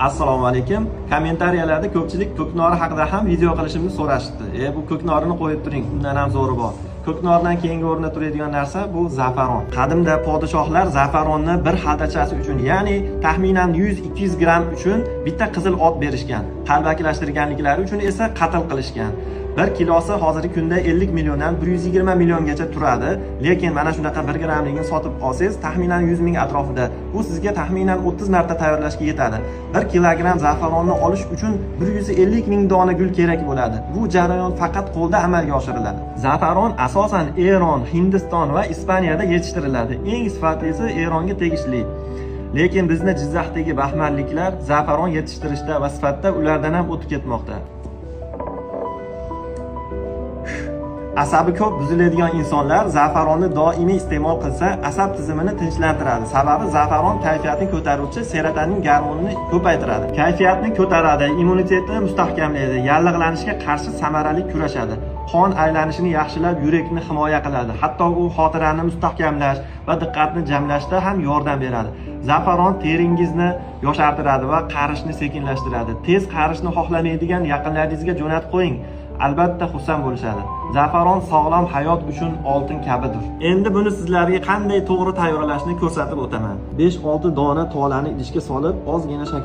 Assalomu alaykum. Kommentariyalarda ko'pchilik ko'knori haqida ham video qilishimni so'rashdi. Bu ko'knorini qo'yib turing, undan ham zo'ri bor. Ko'knordan keyingi o'rinda turadigan narsa bu zafaron. Qadimda podshohlar zafaronni bir xaltachasi uchun, ya'ni taxminan 100-200 gramm uchun bitta qizil ot berishgan. Qalbakilashtirganliklari uchun esa qatl qilishgan. 1 kilosi hozirgi kunda 50 milliondan 120 milliongacha turadi. Lekin mana shunaqa 1 grammligini sotib olsangiz, taxminan 100 ming atrofida. Bu sizga taxminan 30 marta tayyorlashga yetadi. 1 kilogramm zafaronni olish uchun 150 ming dona gul kerak bo'ladi. Bu jarayon faqat qo'lda amalga oshiriladi. Zafaron asosan Eron, Hindiston va Ispaniyada yetishtiriladi. Eng sifatlisi Eronga tegishli. Lekin bizni Jizzaxdagi baxmalliklar zafaron yetishtirishda va sifatda ulardan ham o'tib ketmoqda. Asabi ko'p buziladigan insonlar zafaronni doimiy iste'mol qilsa, asab tizimini tinchlantiradi. Sababi zafaron kayfiyatni ko'taruvchi serotonin gormonini ko'paytiradi. Kayfiyatni ko'taradi, immunitetni mustahkamlaydi, yallig'lanishga qarshi samarali kurashadi. Qon aylanishini yaxshilab, yurakni himoya qiladi. Hatto u xotirani mustahkamlash va diqqatni jamlashda ham yordam beradi. Zafaron teringizni yoshartiradi va qarishni sekinlashtiradi. Tez qarishni xohlamaydigan yaqinlaringizga jo'natib qo'ying. Albatta xursand bo'lishadi. Zafaron sog'lom hayot uchun oltin kabidir. Endi buni sizlarga qanday to'g'ri tayyorlashni ko'rsatib o'taman. 5-6 dona tolani idishga solib, ozgina shakar